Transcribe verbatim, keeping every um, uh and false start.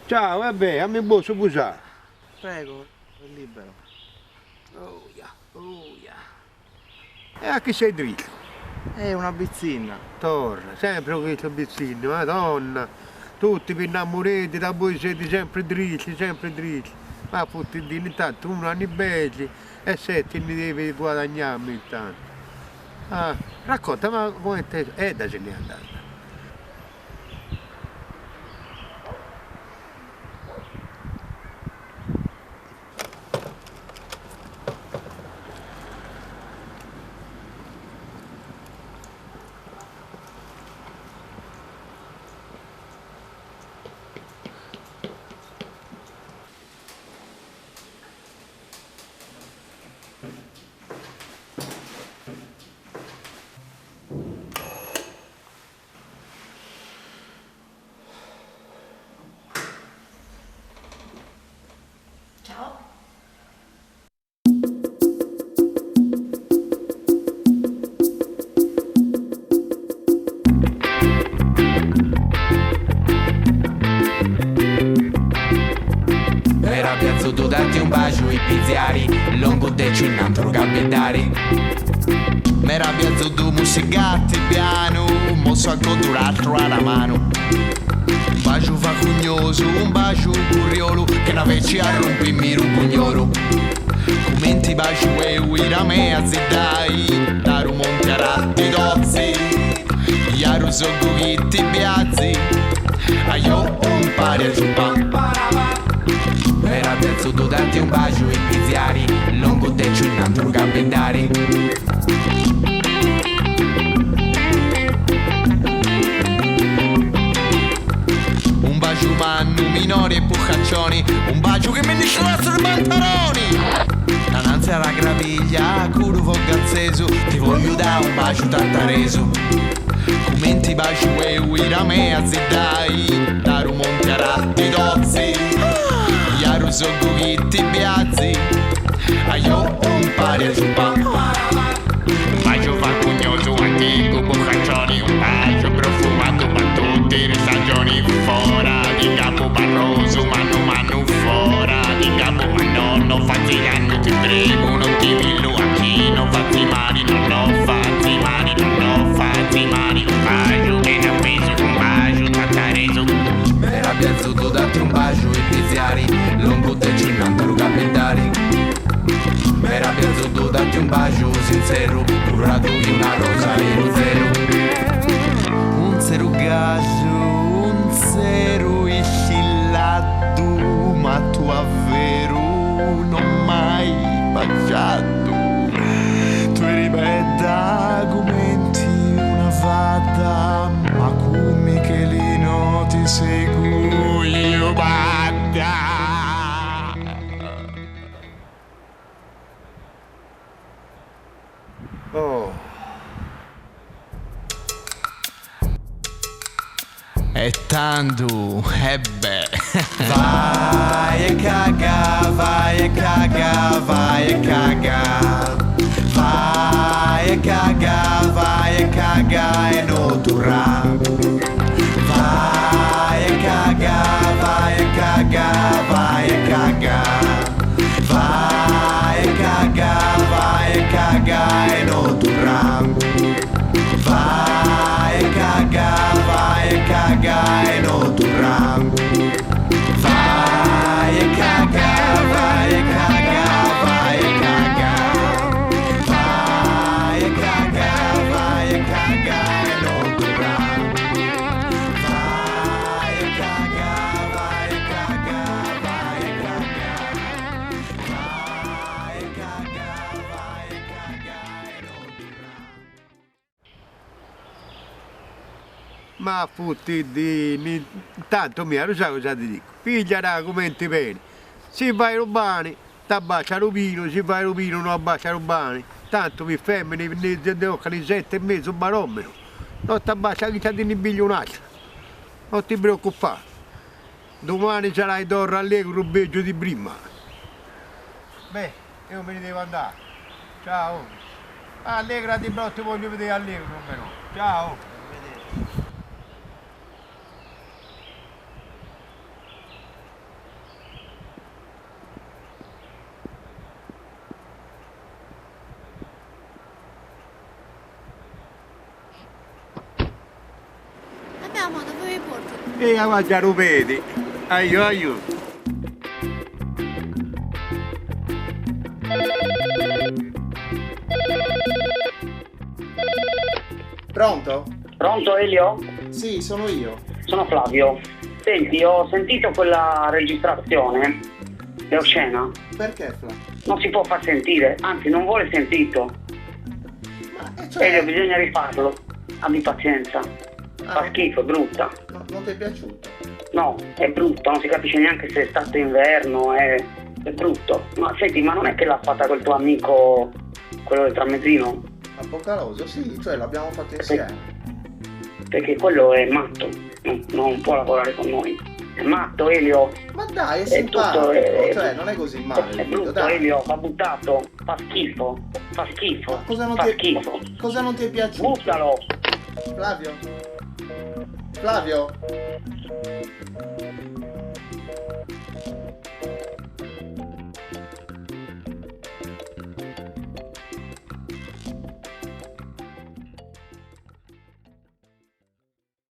Ciao, va bè, a mi posso pusà? Prego, è libero. Oia, oia. E a chi sei dritto? È una bizzina. Torna, sempre cu sta bizzina, Madonna. Tutti pi innamuretti, da voi seti sempre dritti, sempre dritti. Ma puttidini, intanto unu ani belli e seti ni devi guadagnà intanto. Ah, racconta, ma come te, Edda se n'è andata. Ciao. M'era piaciutu datti un basgiu i piziari, longu de ciù in antru gabiddari. M'era piaciutu mussigatti pianu, mosso a coddu l'altru a la manu. Un basgiu facugnosu, un basgiu curriolu, che na vecia rumpi mi ru bugnolu. Cumenti basgiu eu i ra mea zidai, da ru monti a ra ti dozi, i a ru sogu chi ti biazi, a io un pari a ciupà. M'era piaciutu datti un basgiu i piziari, longu de ciù in antru gabiddari. Un basgiu mannu, minori e pucaccioni, un basgiu che mi nisciulassa i pantaloni. Nananzi a la graviglia, cu lu fogu azzesu, ti vogliu dà un basgiu tataresu. Cumenti basgiu eu i ra mea zidai, da ru monti a ra ti dozi, i a ru sogu chi ti biazi, a io un pari a ciupà. Un basgiu facugnosu, anticu, pucaccioni, un basgiu profumatu pa tutti i stagioni. Fora di capu barrosu, mannu mannu fora di capu, ma no, no fazi dannu, ti pregu, no ti mi lu a chi, no fazi mali, no, no fazi mali, no, no fazi mali. Un basgiu ben appesu, un basgiu tataresu. M'era piaciutu datti un basgiu i piziari, longu de ciù in antru gabiddari. M'era piaciutu datti un basgiu sinzeru, curradu di una rosa di luzeru. Un zeru gasgiu, un zeru iscillatu, ma tu a veru no m'ai basgiatu. Tu eri bedda cumenti una fada, ma cù Michelino ti seguiu badda. Oh. E tandu, e bè. Vai e caga, vai e caga, vai e caga. Vai e caga, vai e caga e no turrà. Vai e caga, vai e caga, vai e caga. Vai e caga, vai e caga e no turrà. Vai e caga, vai e caga e no turrà. Vai e caga, vai e caga, vai e caga. Vai e caga, vai e caga e no turrà. Vai e caga, vai e caga, vai e caga. Vai e caga, vai e caga e no turrà. Ma puttidini, intantu mi, lu sai cosa ti dicu? Pigliala cumenti veni. Si vai lu bani, t'abbascia lu vinu, si vai lu vinu no abbascia lu bani. Tantu mi femini, ne, ne, ne toccani sette e mezu baromenu. No t'abbascia chi ti ne pigliu un'altra. No ti preoccupà. Dumani sarai torra allegru peggio di prima. Beh, eu mi ne devo andà. Ciao. Allegrati, però ti voglio vedere allegro, però. Ciao. Arrivederci. E ora già lo vedi. Aiò, aiò. Pronto? Pronto, Elio? Sì, sono io. Sono Flavio. Senti, ho sentito quella registrazione. È oscena. Perché, Flavio? Non si può far sentire, anzi, non vuole sentito. Ma, eh, cioè... Elio, bisogna rifarlo. Abbi pazienza. Ah, fa schifo, è brutta. No, non ti è piaciuto? No, è brutto, non si capisce neanche se è stato inverno, è, è brutto. Ma senti, ma non è che l'ha fatta quel tuo amico, quello del tramezzino? A Boccaloso, sì, cioè l'abbiamo fatto insieme. Perché quello è matto, non, non può lavorare con noi. È matto, Elio. Ma dai, è simpatico, cioè, non è così male, è brutto, dai. Elio, va buttato. Fa schifo, fa schifo, fa schifo. Ma cosa non ti è, cosa non ti è piaciuto? Buttalo! Flavio? Flavio?